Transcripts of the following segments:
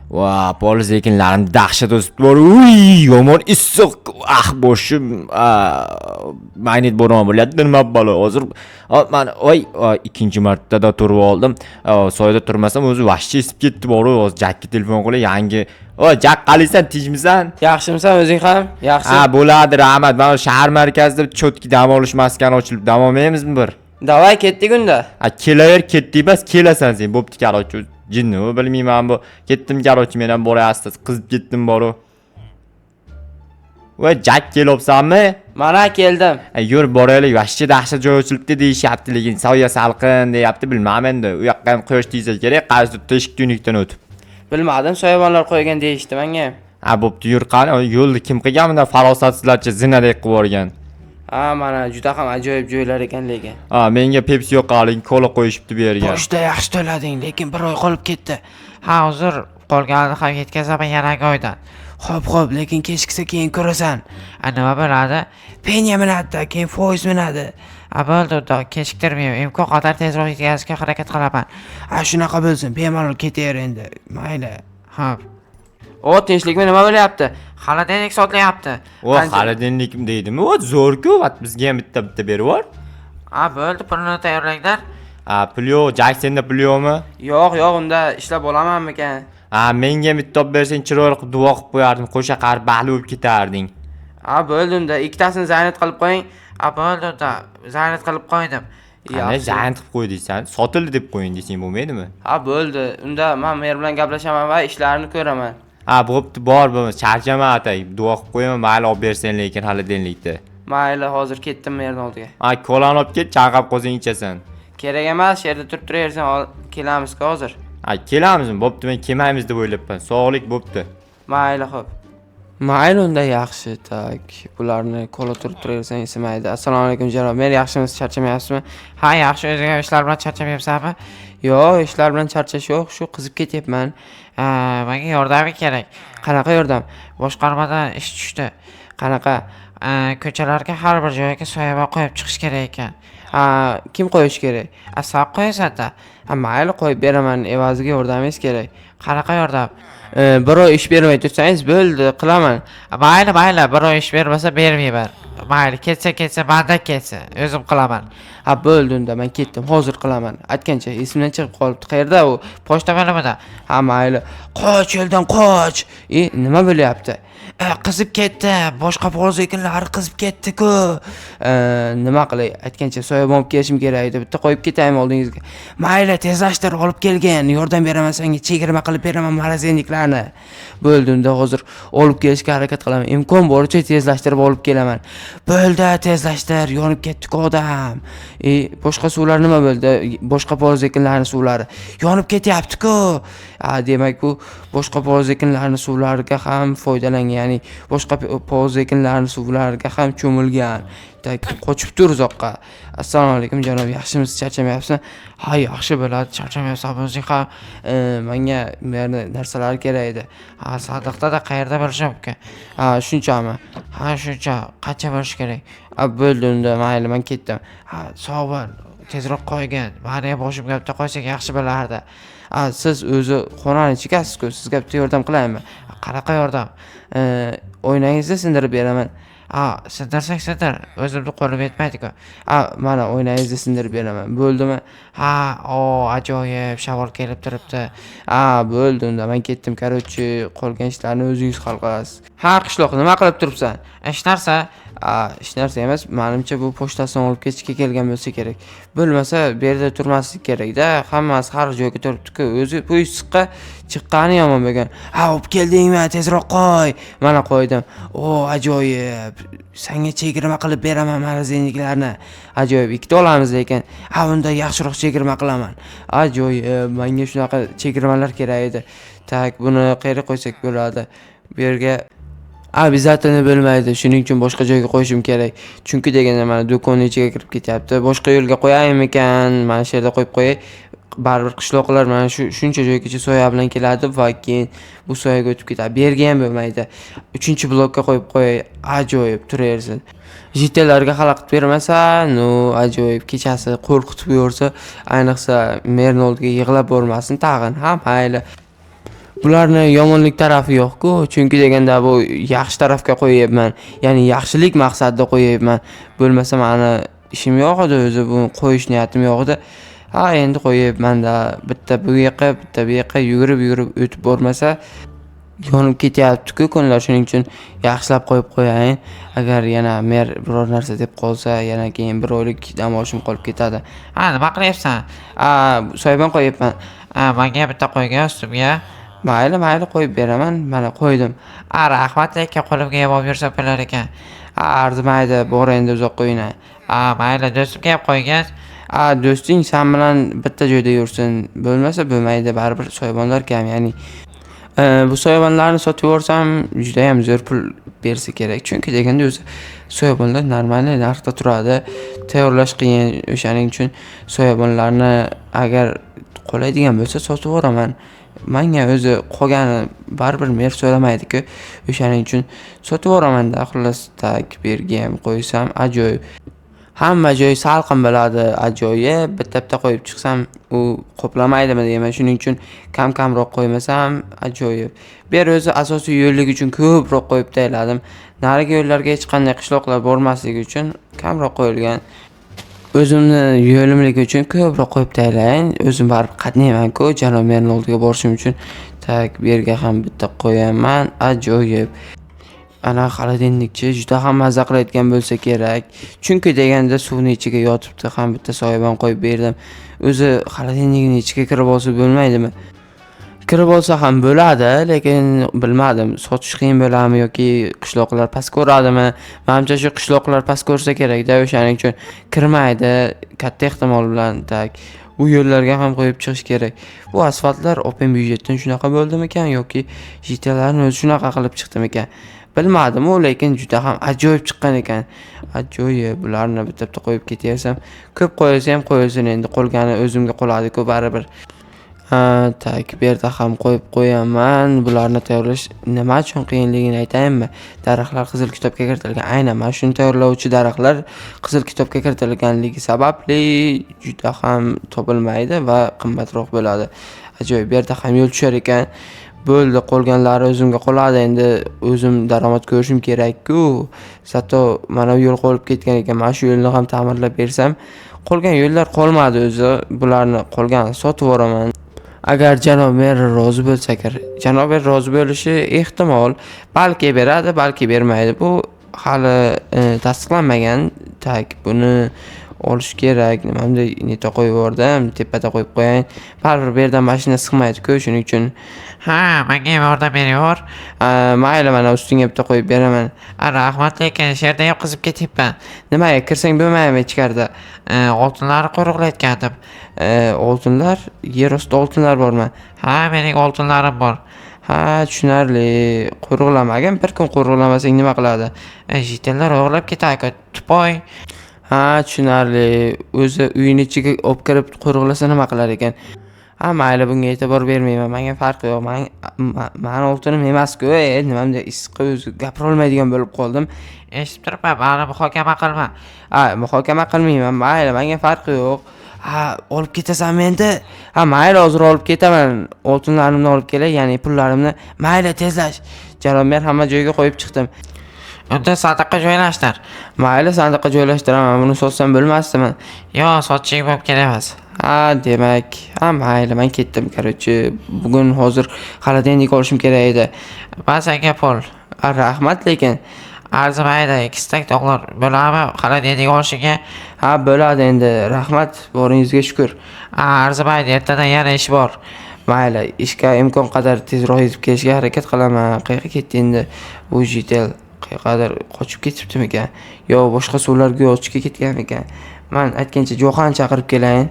Va, poliz ekinlarim dahshat o'sib bor. Uy, yomon issiq. Ah, boshim. Magnit bo'ron bo'lyapti. Nima balo hozir? Mana, oy, ikkinchi martada turib oldim. Soyada turmasam o'zi vahshiy isib ketdi bor. Hozir Jakka telefon qilib yangi. O, Jak, qalaysan, tinchmisan? Yaxshimisan o'zing ham? Yaxshi. Ha, bo'ladi, rahmat. Mana shahar markazida чётко dam olish maskani ochilib, dam olmaymizmi bir? Давай, ketdik unda. Ha, kelaver, ketdik bas, kelasan sen. Bo'pti, короче, jinni bilmayman bu. Ketdim, короче, men ham boray, asta qizib ketdim boru. Voy, Jak, kelyapsanmi? Mana keldim. Ha, yur, boraylik, вообще dahshat joy ochilibdi deyishyapti, lekin soya salqin deyapti, bilmadim endi. U yoqqa ham quyosh tegsa kerak, qaysi teshik tuynukdan o'tib. Bilmadim, soyabonlar qo'ygan deyishdi menga. Ha, bo'pti, yur, qani, yo'lni kim qilgan bunday farosatsizlarcha zinadek qilib yuborgan? Ha, mana juda ham ajoyib joylar ekan lekin. Ha, menga Pepsi yo'q, lekin kola qo'yishibdi bu yerga. Boshida yaxshi to'lading, lekin bir oy qolib ketdi. Ha, hozir qolganini ham yetkazaman yangi oydan. Xo'p, lekin kechiksa keyin ko'rasan. A, nima bo'ladi? Penya minadi, keyin foiz minadi. A, bo'ldi unda, kechiktirmayman. Imkon qadar tezroq yetkazishga harakat qilaman. Ha, shunaqa bo'lsin, bemalol ketaver endi. Mayli. Xo'p. O, tinchlikmi, nima bo'lyapti? Холодильник sotilyapti. O, холодильник deydimi? O, zo'r-ku, vat bizga ham bitta bitta berib yubor. A, bo'ldi, pulini tayyorlanglar. Ha, pul yo'q, Jak, senda pul yo'qmi? Yo'q, unda ishlab olamanmikan? Ha, menga bitta olib bersang, chiroyli qilib duo qilib qo'yardim, qo'sha qarib baxtli bo'lib ketarding. Ha, bo'ldi unda, ikkitasini занят qilib qo'ying. A, bo'ldi unda, занят qilib qo'ydim. Qanday Yaxshi. занят qilib qo'ydingsan? Sotildi deb qo'ying desang bo'lmaydimi? Ha, bo'ldi. Unda men mer bilan gaplashaman va ishlarini ko'raman. Ha, bo'pti, bor, bo'lmasa charchama atay, duo qilib qo'yaman, mayli olib bersang lekin холодильник ni. Mayli, hozir ketdim merni oldiga. Ha, kolani olib kel, chanqab qolsang ichasan. Kerak emas, shu yerda turib turaversan, kelamiz-ku hozir. Ha, kelamizmi? Bo'pti, men kelmaymiz deb o'ylabman. Sog'lik, bo'pti. Mayli, xo'p. Mayli unda, yaxshi. Так, bularni kola turib turaversang isimaydi. Assalomu alaykum, janob mer, yaxshimisiz, charchamayapsizmi? Ha, yaxshi, o'zing ham ishlar bilan charchamayapsanmi? Yo'q, ishlar bilan charchash yo'q, shu qizib ketyapman. Ha, menga yordaming kerak. Qanaqa yordam? Boshqarmadan ish tushdi. Qanaqa? Ha, ko'chalarga har bir joyga soyabon qo'yib chiqish kerak ekan. Ha, kim qo'yishi kerak? A, san qo'yasan-da. Ha, mayli, qo'yib beraman, evaziga yordamingiz kerak. Qanaqa yordam? Bir oy ish bermay tursangiz bo'ldi, qilaman. A, mayli, mayli, bir oy ish bermasa bermayman. Mayli, ketsa ketsa, mandan ketsin. O'zim qilaman. Ha, bo'ldi unda, men ketdim, hozir qilaman. Aytgancha esimdan chiqib qolibdi. Qayerda u? Pochta bo'limida. Ha, mayli. Qoch yo'ldan, qoch. E, nima bo'lyapti? Qizib ketdi. Boshqa poliz ekinlari qizib ketdi-ku. Nima qilay? Aytgancha soyabon olib kelishim kerak edi. Bitta qo'yib ketaymi oldingizga? Mayli, tezlashtir, olib kelgin. Yordam beraman senga, chegirma qilib beraman морозильник larni. Bo'ldi unda, hozir olib kelishga harakat qilaman. Imkon boricha tezlashtirib olib kelaman. Bo'ldi, tezlashtir, yonib ketdi-ku odam. E, boshqa suvlar nima bo'ldi? Boshqa poliz ekinlarning suvlari yonib ketyapti-ku. Ha, demak, bu boshqa poliz ekinlarning suvlariga ham foydalangan, ya'ni boshqa poliz ekinlarning suvlariga ham cho'milgan. Так, qochib tur uzoqqa. Assalomu alaykum janob, yaxshimisiz, charchamayapsizmi? Ha, yaxshi bo'ladi, Charchamayapsanmi o'zing ham? Menga bu narsalar kerak edi. Ha, sandiqda-da, qayerda bo'lishi mumkin? Ha, shunchami? Ha, shuncha. Qancha bo'lishi kerak? Ha, bo'ldi unda, mayli, men ketdim. Ha, sog' bo'l. Tezroq qo'ygin. Mani ham boshimga bitta qo'ysang yaxshi bo'lardi. Ha, siz o'zi xonani chekasiz-ku, sizga bitta yordam qilaymi? Qanaqa yordam? Oynangizni sindirib beraman. Ha, sindirsang sindir. O'zimni qo'lim yetmaydi-ku. Ha, mana oynangizni sindirib beraman. Bo'ldimi? Ha, o, ajoyib, shamol kelib turibdi. Ha, bo'ldi unda, men ketdim. Короче, qolgan ishlarni o'zingiz hal qilasiz. Ha, qishloq, nima qilib turibsan? Hech narsa. Ha, hech narsa emas. Menimcha bu pochtasini olib ketishga kelgan bo'lsa kerak. Bo'lmasa bu yerda turmaslik kerak-da. Hammasi har joyga turibdi-ku. O'zi bu issiqqa chiqqani yomon bo'lgan. Ha, olib keldingmi? Tezroq qo'y. Mana qo'ydim. O, ajoyib. Senga chegirma qilib beraman морозильник larni. Ajoyib, ikkita olamiz lekin. Ha, unda yaxshiroq chegirma qilaman. Ajoyib, menga shunaqa chegirmalar kerak edi. Так, buni qayerga qo'ysak bo'ladi? Bu yerga обязательно bo'lmaydi. Shuning uchun boshqa joyga qo'yishim kerak. Chunki deganda mana do'konning ichiga kirib ketyapti. Boshqa yo'lga qo'yaymikan? Mana shu yerda qo'yib qo'yay. Baribir qishloqlar mana shu shuncha joygacha soya bilan keladi va keyin bu soyaga o'tib ketadi. Bu yerga ham bo'lmaydi. 3-blokka qo'yib qo'yay. Ajoyib turaversin. Житель larga xalaqit bermasa, ну, ajoyib, kechasi qo'rqitib yuborsa, ayniqsa merni oldiga yig'lab bormasin tag'in. Ha, mayli. Bularni yomonlik tarafi yo'q-ku, chunki deganda bu yaxshi tarafga qo'yyapman. Ya'ni yaxshilik maqsadida qo'yyapman. Bo'lmasa mani ishim yo'q edi o'zi, buni qo'yish niyatim yo'q edi. Ha, endi qo'yyapman-da. Bitta bu yoqqa, bitta bu yoqqa yugurib-yugurib o'tib bormasa yonib ketyapti-ku kunlar, shuning uchun yaxshilab qo'yib qo'yayin. Agar yana mer biror narsa deb qolsa, yana keyin bir oylik dam olishim qolib ketadi. Ha, nima qilyapsan? A, soyabon qo'yyapman. Ha, menga bitta qo'ygin ustimga. Mayli, mayli, qo'yib beraman. Mana qo'ydim. Ha, rahmat, lekin qo'limga ham olib yursam bo'lar ekan. Ha, arzimaydi, bor endi uzoqqa o'yna. Ha, mayli, do'stimga ham qo'ygin. A, do'sting san bilan bitta joyda yursin. Bo'lmasa bo'lmaydi, baribir soyabonlar kam, ya'ni bu soyabonlarni sotib yuborsam juda ham zo'r pul bersa kerak. Chunki deganda o'zi soyabonlar normalniy narxda turadi. Tayyorlash qiyin, o'shaning uchun soyabonlarni agar qoladigan bo'lsa sotib yuboraman. Menga o'zi qolgani baribir mer so'ramaydi-ku. O'shaning uchun sotib yuboraman-da, xullas, tak bu yerga ham qo'ysam ajoyib. Hamma joy salqin bo'ladi, ajoyib. Bitta-bitta qo'yib chiqsam u qoplamaydimi deyman. Shuning uchun kam-kamroq qo'ymasam ajoyib. Bu yer o'zi asosiy yo'llik uchun ko'proq qo'yib tayladim. Narigi yo'llarga hech qanday qishloqlar bormasligi uchun kamroq qo'yilgan. O'zimni yo'limligi uchun ko'proq qo'yib taylayin. O'zim baribir qatnayman-ku, janob merning oldiga borishim uchun. Tak bu yerga ham bitta qo'yaman, ajoyib. Ana xolodilnikchi juda ham mazza qilayotgan bo'lsa kerak. Chunki deganda suvni ichiga yotibdi, ham bitta soyabon qo'yib berdim. O'zi xolodilnikning ichiga kirib olsa bo'lmaydimi? Kirib olsa ham bo'ladi, lekin bilmadim, sotish qiyin bo'ladimi yoki qishloqlar past ko'radimi? Menimcha shu qishloqlar past ko'rsa kerakda, o'shaning uchun kirmaydi katta ehtimol bilan. Tak bu yo'llarga ham qo'yib chiqish kerak. Bu asfaltlar Open byudjetdan shunaqa bo'ldimikan yoki jitalarni o'zi shunaqa qilib chiqdimikan? Bilmadim u, lekin juda ham ajoyib chiqqan ekan. Ajoyib, bularni bitta-bitta qo'yib ketaversam, ko'p qo'yilsa ham qo'yilsin, endi qolgani o'zimga qoladi-ku baribir. Ha, tak bu yerda ham qo'yib qo'yaman. Bularni tayyorlash nima uchun qiyinligini aytayinmi? Daraxtlar qizil kitobga kiritilgan. Aynan mana shuni tayyorlovchi daraxtlar qizil kitobga kiritilganligi sababli juda ham topilmaydi va qimmatroq bo'ladi. Ajoyib, bu yerda ham yo'l tushar ekan. Bo'ldi, qolganlari o'zimga qoladi. Endi o'zim daromad ko'rishim kerak-ku. Zato mana bu yo'l qolib ketgan ekan. Mana shu yo'lni ham ta'mirlab bersam, qolgan yo'llar qolmadi o'zi. Bularni qolganini sotib yuboraman. Agar janob mer rozi bo'lsa, agar janob mer rozi bo'lishi ehtimol, balki beradi, balki bermaydi. Bu hali tasdiqlanmagan. Tak buni olish kerak. Nimamda neta qo'yib yubordim, tepada qo'yib qo'yayin. Baribir bu yerdan mashina sig'maydi-ku, shuning uchun. Ha, menga ham yordam beraver. Mayli, mana ustingga bitta qo'yib beraman. Ha, rahmat, lekin shu yerda ham qizib ketyapman. Nimaga kirsang bo'lmaydimi ichkarida? Oltinlarni qo'riqlayotgandim. Oltinlar, yer ostida oltinlar bormi? Ha, mening oltinlarim bor. Ha, tushunarli. Qo'riqlamagin, bir kun qo'riqlamasang nima qiladi? Jitellar o'g'irlab ketadi-ku, tupoy. Ha, tushunarli. O'zi uyini ichiga olib kirib qo'riqlasa nima qilar ekan? Ha, mayli, bunga e'tibor bermayman. Menga farqi yo'q. Mani oltinim emas-ku. Nimamda issiqqa o'zi gapira olmaydigan bo'lib qoldim. Eshitib turibman, mani muhokama qilma. Ha, muhokama qilmayman. Mayli, menga farqi yo'q. Ha, olib ketasanmi endi? Ha, mayli, hozir olib ketaman. Oltinlarimni olib kelay, ya'ni pullarimni. Mayli, tezlash. Janob mer, hamma joyga qo'yib chiqdim. Unda sandiqqa joylashtir. Mayli, sandiqqa joylashtiraman. Buni sotsam bo'lmasdimi? Yo'q, sotishing mumkin emas. Ha, demak, ha, mayli, men ketdim. Короче, bugun hozir xolodilnik olishim kerak edi. Man senga pul. Ha, rahmat, lekin arzimaydi. 2 stak dollar bo'ladimi xolodilnik olishingga? Ha, bo'ladi endi. Rahmat, boringizga shukr. Ha, arzimaydi, ertadan yana ish bor. Mayli, ishga imkon qadar tezroq yetib kelishga harakat qilaman. Qayerga ketdi endi bu jitel? Qayerqadir qochib ketibdimikan? Yo boshqa suvlarga yotishga ketganmikan? Man aytgancha Jo'xan chaqirib kelayin.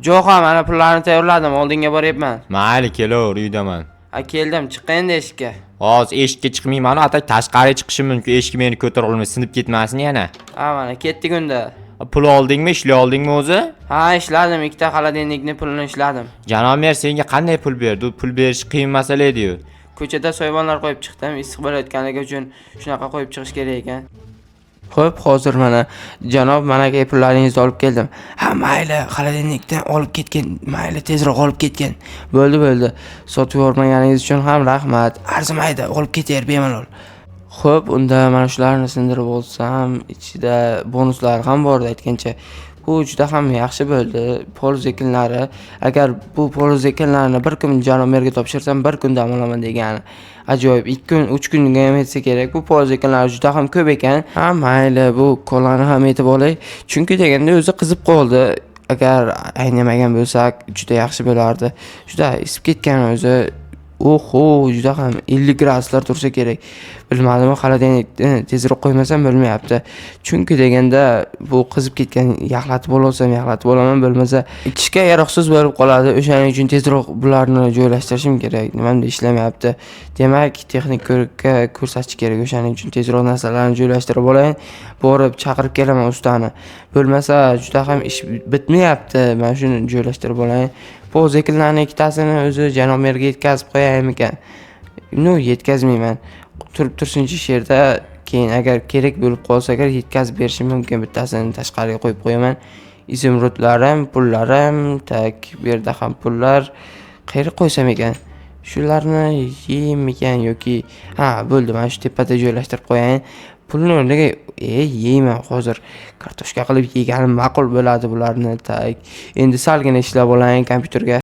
Jo'xan, mana pullarni tayyorladim, oldinga boryapman. Mayli, kelaver, uydaman. Ha, keldim, chiq endi eshikka. Hozir eshikka chiqmayman, atak tashqariga chiqishim mumkin. Eshik meni ko'tara olmay sinib ketmasin yana. Ha, mana ketdik unda. Pul oldingmi, ishlay oldingmi o'zi? Ha, ishladim, ikkita xolodilnikni pulini ishladim. Janob mer senga qanday pul berdi? U pul berish qiyin masala edi-yu. Ko'chada soyabonlar qo'yib chiqdim, issiq bo'layotganligi uchun shunaqa qo'yib chiqish kerak ekan. Xo'p, hozir mana, janob, mana pullaringizni olib keldim. Ha, mayli, холодильник dan olib ketgin. Mayli, tezroq olib ketgin. Bo'ldi, bo'ldi. Sotib yubormaganingiz uchun ham rahmat. Arzimaydi, olib ketaver bemalol. Xo'p, unda mana shularni sindirib olsam, ichida bonuslar ham bor aytgancha. Bu juda ham yaxshi bo'ldi. Poliz ekinlari, agar bu poliz ekinlarini bir kun janob merga topshirsam, bir kun dam olaman degani. Ajoyib, 2 kun, 3 kunga ham yetsa kerak. Bu poliz ekinlari juda ham ko'p ekan. Ha, mayli, bu kolani ham yetib olay. Chunki deganda o'zi qizib qoldi. Agar aynamagan bo'lsak, juda yaxshi bo'lardi. Juda isib ketgan o'zi. Oho, juda ham 50 graduslar tursa kerak. Bilmadim, холодильник ni tezroq qo'ymasam bo'lmayapti. Chunki deganda bu qizib ketgan, yaxlatib olsam yaxlatib olaman, bo'lmasa ichishga yaroqsiz bo'lib qoladi. O'shaning uchun tezroq bularni joylashtirishim kerak. Nimamda ishlamayapti. Demak, texnik ko'rikka ko'rsatish kerak. O'shaning uchun tezroq narsalarni joylashtirib olayin. Borib chaqirib kelaman ustani. Bo'lmasa juda ham ish bitmayapti. Mana shuni joylashtirib olayin. Poz ekinlarni ikkitasini o'zi janob merga yetkazib qo'yaymikan? Ну, yetkazmayman. Turib tursinchi shu yerda, keyin agar kerak bo'lib qolsa, agar yetkazib berishim mumkin. Bittasini tashqariga qo'yib qo'yaman. Изумруд larim, pullarim, так, bu yerda ham pullar. Qayerga qo'ysam ekan? Shularni yeymikan yoki, ha, bo'ldi, mana shu tepada joylashtirib qo'yayin. Pulni o'rniga yeyman hozir. Kartoshka qilib yeganim ma'qul bo'ladi bularni. Так. Endi salgina ishlab olayin kompyuterga.